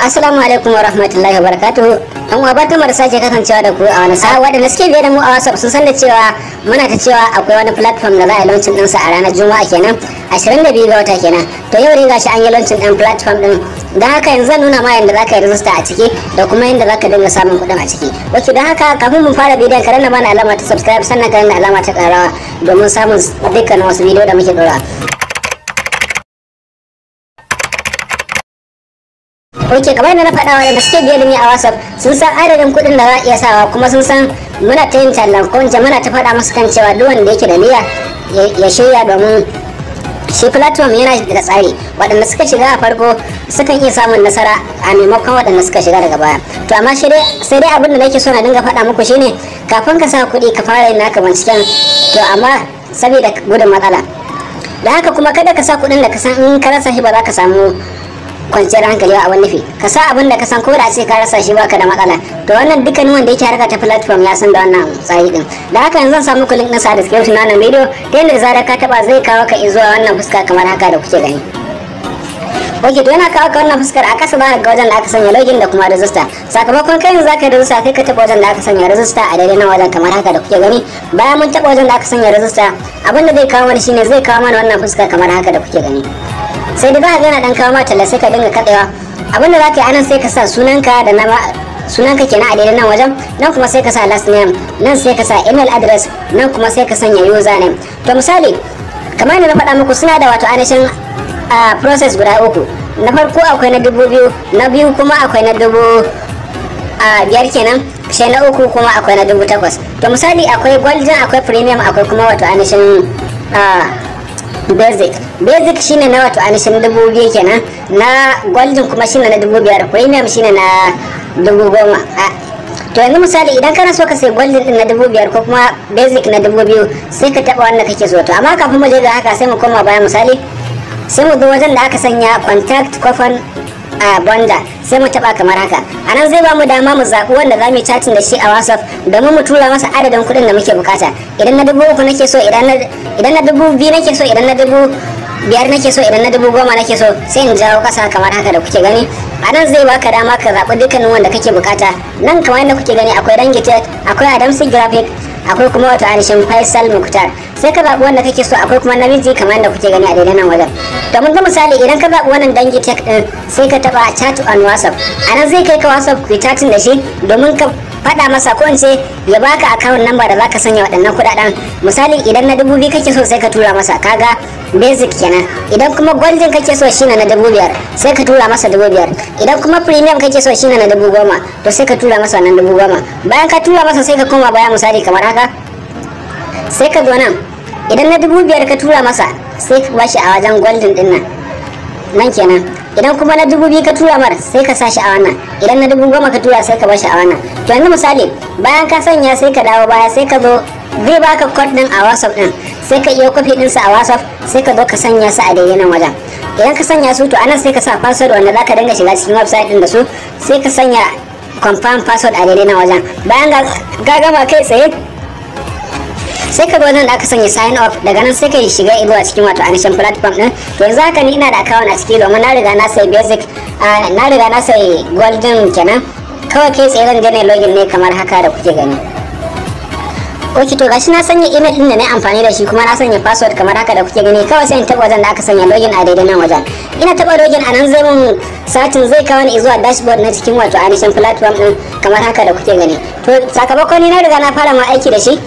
Assalamu alaikum wa rahmatullahi wa barakatuhu. Yan uwa, barkamu da sake kasancewa da ku a wani sa'a. Waɗanda suke biye da mu a WhatsApp sun san da cewa muna ta cewa akwai wani platform da za a yi launching ɗinsa a ranar Juma'a kenan, 22 ga wata kenan. To yau dai gashi an yi launching ɗin platform ɗin. Don haka yanzu zan nuna ma yadda za ka yi rijista a ciki da kuma yadda za ka dinga samun kuɗin a ciki. Ok, don haka kafin mu fara bidiyon, ka danna mana alama ta subscribe, sannan ka danna alama ta ƙararrawa domin samun dukkan wasu bidiyo da muke ɗora. Ok, kamar yadda na faɗa, waɗanda suke biye da ni a WhatsApp sun san adadin kuɗin da za a iya sawa, kuma sun san muna ta yin tallan, ko in muna ta faɗa musu kan cewa duk wanda yake da niyya ya shirya, domin shi platform yana da tsari. Waɗanda suka shiga a farko sukan iya samun nasara a maimakon waɗanda suka shiga daga baya. To amma shi dai, sai dai abin da nake so na dinga faɗa muku shine, kafin ka sa kuɗi ka fara yin naka binciken. To amma saboda gudun matsala da haka kuma, kada ka sa kuɗin da ka san in ka rasa shi ba za ka samu kwanciyar hankali a wani nufi. Ka sa abin da ka san ko da ce ka rasa shi baka da matsala. To wannan dukkanin wanda yake harka ta platform ya san da wannan tsari din. Da haka yanzu zan samu ku link na sa description na wannan bidiyo, ta yadda da zarar ka taba zai kawo ka zuwa wannan fuska kamar haka da kuke gani. Ok, to yana kawo ka wannan fuskar, a kasa za ga wajen da aka sanya login da kuma register. Sakamakon kai yanzu zaka yi register, sai ka taba wajen da aka sanya register a daidai nan wajen kamar haka da kuke gani. Bayan mun taba wajen da aka sanya register, abin da zai kawo mana shine zai kawo mana wannan fuska kamar haka da kuke gani. Sai da za ka gana dan kawo ma talla, sai ka dinga kadewa. Abin da za ka yi anan, sai ka sa sunanka da na sunanka kenan a daidai nan wajen, nan kuma sai ka sa last name, nan sai ka sa email address, nan kuma sai ka sanya username. To misali, kamar yadda na faɗa muku, suna da wato ainihin process guda uku. Na farko akwai na 2000, na biyu kuma akwai na 5000 kenan, sai na uku kuma akwai na 8000. To misali, akwai golden, akwai premium, akwai kuma wato ainihin basic. Basic shine na wato ainihin 2000 kenan, na golden kuma shine na 5000, premium shine na 10000. To yanzu misali, idan kana so ka sai golden din na 5000 ko kuma basic na 2000, sai ka taba wanda kake so. To amma kafin mu je ga haka, sai mu koma baya. Misali, sai mu zo wajen da aka sanya contact kofan a banda, sai mu taba kamar haka. A nan zai ba mu dama mu zaɓi wanda za mu yi chatting da shi a WhatsApp domin mu tura masa adadin kuɗin da muke bukata. Idan na 3000 nake so, idan na 2000 nake so, idan na 5000 nake so, idan na 10000 nake so, sai in jawo ƙasa kamar haka da kuke gani. A nan zai baka dama ka zaɓi dukkanin wanda kake bukata. Nan kamar yadda kuke gani, akwai Dangitet, akwai Adamsi Graphic, akwai kuma wato ainihin Faisal Muktar. Sai ka zaɓi wanda kake so. Akwai kuma namiji kamar yadda kuke gani a daidai nan wajen. To mun ga misali, idan ka zaɓi wannan Dangi Tech din, sai ka taɓa chat on WhatsApp. A nan zai kai ka WhatsApp ku chatting da shi domin ka faɗa masa, ko in ce ya baka account number da zaka sanya waɗannan kuɗaɗen. Misali, idan na 2000 kake so, sai ka tura masa, kaga basic kenan. Idan kuma golden kake so, shine na 5000, sai ka tura masa 5000. Idan kuma premium kake so, shine na 10000, to sai ka tura masa wannan 10000. Bayan ka tura masa, sai ka koma baya, misali kamar haka, sai ka zo nan. Idan na 5000 ka tura masa, sai ka bashi a wajen golden din nan, nan kenan. Idan kuma na 2000 ka tura mar, sai ka sa shi a wannan. Idan na 10000 ka tura, sai ka bashi a wannan. To yanzu misali, bayan ka sanya, sai ka dawo baya, sai ka zo zai baka code din a WhatsApp din, sai ka iya copy din sa a WhatsApp, sai ka zo ka sanya su a daidai nan wajen. Idan ka sanya su, to anan sai ka sa password wanda zaka dinga shiga cikin website din da su, sai ka sanya confirm password a daidai nan wajen. Bayan ga gama, kai tsaye sai ka zo nan da aka sanya sign up. Daga nan sai ka shiga zuwa cikin wato ainihin platform din. To yanzu haka ni ina da account a ciki, domin na riga na sai basic, na riga na sai golden kenan. Kawai kai tsaye zan je ne login ne kamar haka da kuke gani. Ok, to gashi na sanya email din da na amfani da shi, kuma na sanya password kamar haka da kuke gani. Kawai sai in taba wajen da aka sanya login a daidai nan wajen. Ina taba login, a nan zai mun searching, zai kawo ni zuwa dashboard na cikin wato ainihin platform din kamar haka da kuke gani. To sakamakon ni na riga na fara ma aiki da shi,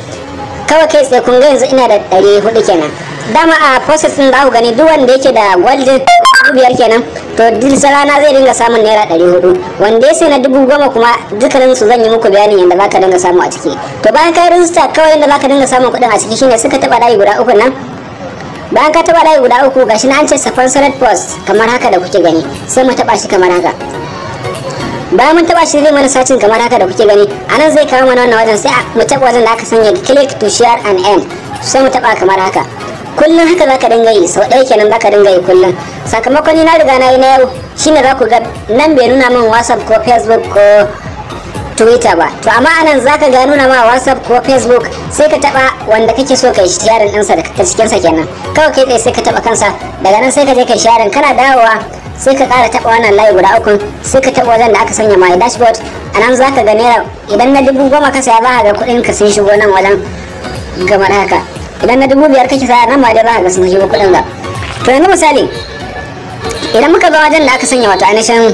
kawai kai tsaye kun ga yanzu ina da 400 kenan. Dama a process din za ku gani, duk wanda yake da golden 5000 kenan, to duk rana zai dinga samun naira 400. Wanda ya sai na 10000 kuma, dukkanin su zan yi muku bayanin yadda zaka dinga samu a ciki. To bayan ka rijista, kawai yadda zaka dinga samun kuɗin a ciki shine suka taɓa layi guda uku nan. Bayan ka taɓa layi guda uku, gashi na an ce sponsored post kamar haka da kuke gani, sai mu taɓa shi kamar haka. Bayan mun taba shi, zai mana searching kamar haka da kuke gani. Anan zai kawo mana wannan wajen, sai mu taba wajen da aka sanya click to share and earn, sai mu taba kamar haka. Kullum haka zaka dinga yi, sau ɗaya kenan zaka dinga yi kullum. Sakamakon ni na riga na yi na yau, shine za ku ga nan bai nuna min WhatsApp ko Facebook ko Twitter ba. To amma anan zaka ga nuna ma WhatsApp ko Facebook, sai ka taba wanda kake so kai sharing ɗinsa da ta cikin sa kenan. Kawai kai tsaye sai ka taba kansa, daga nan sai ka je kai sharing. Kana dawowa, Sai ka ƙara taɓa wannan layi guda uku, sai ka taɓa wajen da aka sanya my dashboard. A nan za ka ga naira. Idan na 10,000 ka saya, za ka ga kuɗin ka sun shigo nan wajen kamar haka. Idan na 5,000 kake saya, nan ma dai za ka ga sun shigo kuɗin ga. To yanzu misali, idan muka zo wajen da aka sanya wato ainihin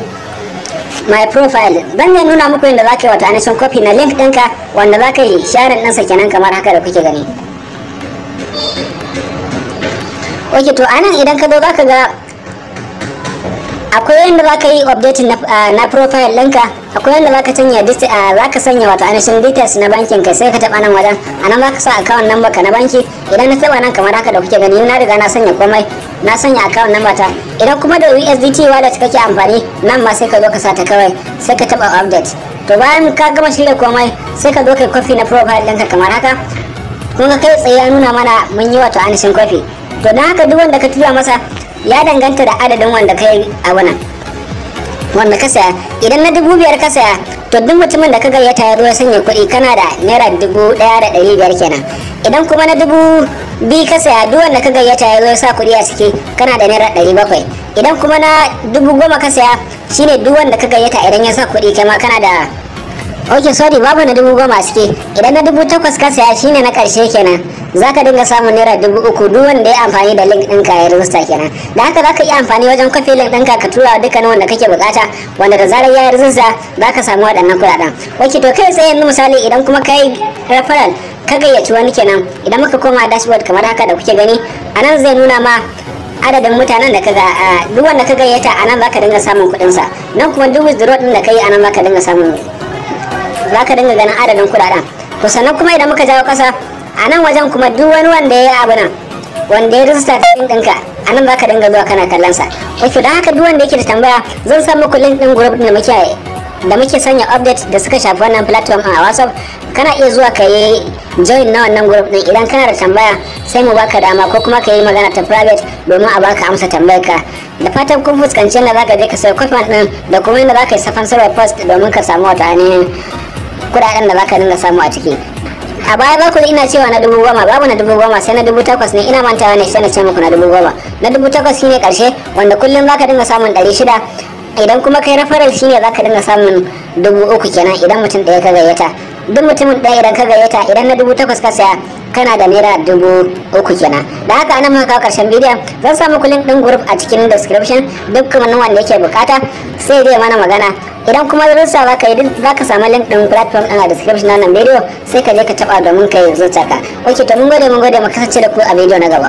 my profile, zan iya nuna muku yadda za ka yi wato ainihin copy na link ɗinka wanda za ka yi sharing ɗinsa kenan, kamar haka da kuke gani. Ok, to anan idan ka zo, za ka ga akwai yadda za ka yi updating na profile ɗinka, akwai yadda za ka canja, za ka sanya wato ainihin details na bankin ka. Sai ka taɓa nan wajen. A nan za ka sa account number ka na banki. Idan na taɓa nan kamar haka da kuke gani, na riga na sanya komai, na sanya account number ta. Idan kuma da USDT wallet kake amfani, nan ma sai ka zo ka sa ta kawai, sai ka taɓa update. To bayan ka gama shirya komai, sai ka zo kai copy na profile ɗinka kamar haka. Kun ga kai tsaye ya nuna mana mun yi wato ainihin copy. To don haka, duk wanda ka tura masa, ya danganta da adadin wanda ka yi a wannan wanda ka saya. Idan na 5,000 ka saya, to duk mutumin da ka gayyata ya zo ya sanya kuɗi, kana da naira 1,500 kenan. Idan kuma na 2,000 ka saya, duk wanda ka gayyata ya zo ya sa kuɗi a ciki, kana da naira 700. Idan kuma na 10,000 ka saya, shine duk wanda ka gayyata idan ya sa kuɗi, kai ma kana da, ok, sorry, babu na 10,000 a ciki. Idan na 8,000 ka saya, shine na karshe kenan, za ka dinga samun naira 3,000 duk wanda ya amfani da link ɗinka ya rijista kenan. Da haka za ka iya amfani wajen kwafi link ɗinka ka tura dukkanin wanda kake bukata, wanda da zarar ya rijista za ka samu waɗannan kuɗaɗen. Ok, to kai tsaye yanzu misali, idan kuma kai referral, ka gayyaci wani kenan, idan muka koma dashboard kamar haka da kuke gani, a nan zai nuna ma adadin mutanen da kaga. Duk wanda ka gayyata, a nan zaka dinga samun kuɗin sa. Nan kuma duk withdraw din da kai, a nan zaka dinga samun, zaka dinga ganin adadin kuɗaɗen. To sannan kuma idan muka jawo ƙasa, a nan wajen kuma duk wani wanda ya yi abu nan, wanda ya rijista cikin ɗinka, a nan zaka dinga zuwa kana kallon sa. Ok, don haka duk wanda yake da tambaya, zan sa muku link ɗin group ɗin da muke sanya update da suka shafi wannan platform a WhatsApp. Kana iya zuwa ka yi join na wannan group din. Idan kana da tambaya, sai mu baka dama, ko kuma ka yi magana ta private domin a baka amsa tambayar ka. Da fatan kun fuskanci yadda zaka je ka sayi kwafin din da kuma yadda zaka yi sponsor post domin ka samu wata ainihin kudaden da zaka dinga samu a ciki. A baya ba ku ina cewa na 10,000, babu na 10,000, sai na 8,000 ne. Ina mantawa ne sai na ce muku na 10,000. Na 8,000 shine karshe, wanda kullum zaka dinga samun 600. Idan kuma kai referral, shine zaka dinga samun 3,000 kenan idan mutum ɗaya ka gayyata. Duk mutumin ɗaya idan ka gayyata, idan na 8,000 ka saya, kana da naira 3,000 kenan. Da haka anan muka kawo karshen bidiyon. Zan sa muku link ɗin group a cikin description. Duk kuma wanda yake bukata, sai dai mana magana. Idan kuma rijista za ka yi, za ka samu link ɗin platform ɗin a description na nan bidiyo, sai ka je ka taɓa domin ka yi rijista ka. Ok, to mun gode, mun gode. Mu kasance da ku a bidiyo na gaba.